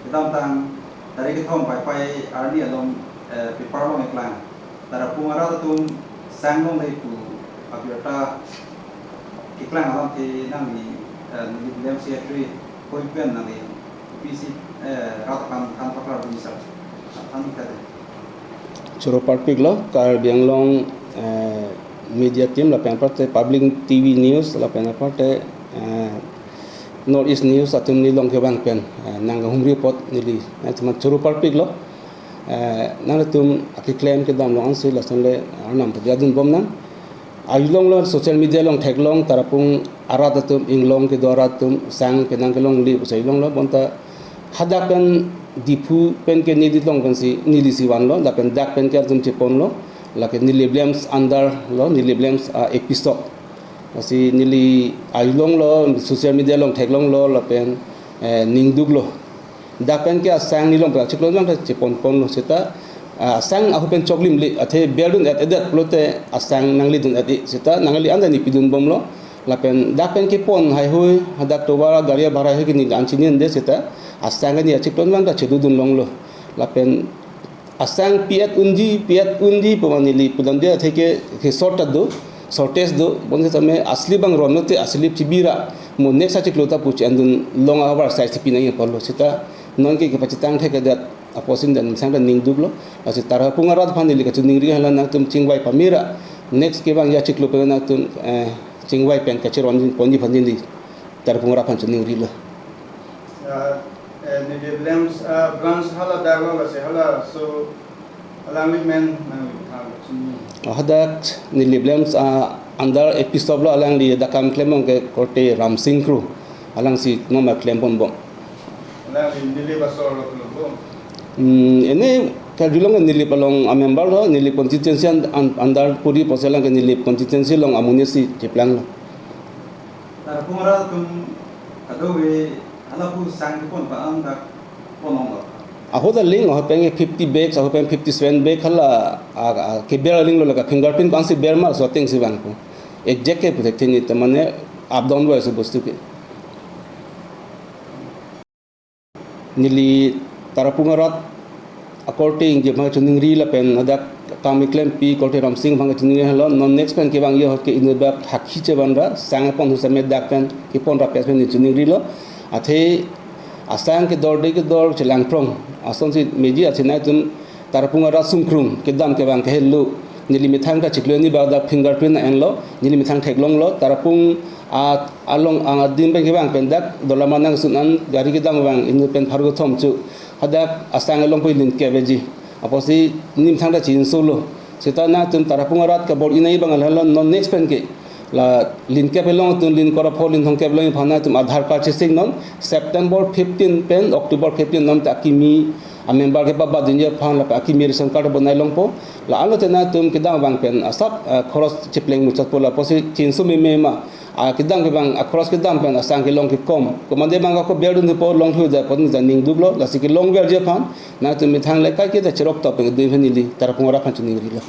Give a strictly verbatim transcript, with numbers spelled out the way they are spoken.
Kedamtang tarik kethom Paipai arni along, eh, paper along eklang. Tarapung arat atum sang longle pu abirta keklang alam ke nangli, eh, neli Village Secretary koi pen nangli pisi, eh, rat aphan than paklardun sir. Than kade. Choro parpiklo, Karbi Anglong, eh, media team lapen aparte Public T V News lapen aparte, eh, North East News atum neli along kevang pen, eh, nangkahumri apot neli, eh, teman choro parpiklo, eh, nangtum akeklem kedam along ansi lason le arnam pajadun bomnang. Ajulong lo social media along theklong Tarapung arat atum inglong kedo arat atum sang penang kelongle pusi ajulong lo bonta hadak pen Diphu pen ke neli along pensi neli si vanlo lapen dak pen ke atum cheponlo lake neli Village under lo neli Village, ah, episode. Lasi neli ajulong lo social media along theklong lo lapen, eh, ningduk lo. Dak pen ke asang neli along pen chiklo nang ta chepon ponlo seta, ah, asang ahu pen choklim le athe berdun et edet pulote asang nangledun et seta nangli anda neli pidun bomlo. Lapen dak pen kepon haihui hadak tovar gari bhara haihui ke neli an chinine seta asang neli achiklo nang ta chedodun longlo. Lapen asang pi-et unji, pi-et unji pu abang neli pudamde athe ke, ke short ta do, shortage do, bonseta me asli abang ronlo te asli chibira, mo next achiklo ta pu che-endun long ahavar sai si pinang apotlo seta, non ke kepachethang thek adet apotsi dan sang ta ningduk lo, lasi Tarapung arat aphan neli kachiningri hala nangtum chingvai pamera, next kevang ya chiklo pen nangtum, eh, chingvai pen kacheron ponji aphan neli Tarapung arat aphan chiningrilo. Ah, eh, neli Village, ah, branch hala darlo lasi halaso alangli men nangli than chini. Hadak neli Village, ah, under episode lo alangli dak kam klem abang ke korte Ramsing Kro. Alangsi noma klem pon bom. Alangli neli asor lo pulo bom. Hmm, ene kajulong neli along a member lo, neli constituency an-, an-, under puri pusi alang ke neli constituency along amonit si cheplanglo. Tarapung arat atum kadokave halapu sang kepon pa-an dak ponlonglo. Ahut aling, ahut pen fifty bags, ahut pen fifty-seven bag hala, a, a, keber alinglo lake fingerprint ko-ansi ber ma laso atengsi vangpo. Exact ke puthekthe neli ta mane up down wise bostu ke. Neli Tarapung arat akorte ingje abang chiningri lapen hadak kam keklempi korte Ramsing abang chiningri hala non next pen kevang ya ahut ke inut bak hakhi chevanra sang apon husame dak pen kepon rapes pen chiningrilo. Athe asang kedor de kedor chelangprong. Asonsi meji athe nangtum Tarapung arat sungkrung kedam kevang kehelo. Neli methang ta chiklo ni ba dak fingerprint enlo. Neli methang theklonglo. Tarapung a along adim pen kevang pen dak dolamara nangsun an gari kedam vang inut pen pharo kethom chu hadak asang along pu lin keveji. Apotsi neli methang ta chinsolo. Seta nangtum Tarapung arat kabor-i nai abang hala non next pen ke la lin kep along atum lin kora pho lin thomkep along aphan nangtum Aadhaar card chesing non September fifteen pen October fifteen non ta akimi a member kepabadunji aphan lapen akimi ration card bonai longpo. La alote nangtum kedam abang pen asap, eh, khoros chepleng muchotpo la apotsi chinso meme ma. A kedam ke abang, a khoros kedam pen asang kelong kekom. Komande abang ako berdun po longthu da pon da ningduklo, lasi kelong berji aphan nangtum methang le kaike ta cherok top pen dun aphan neli Tarapung arat aphan chiningrilo.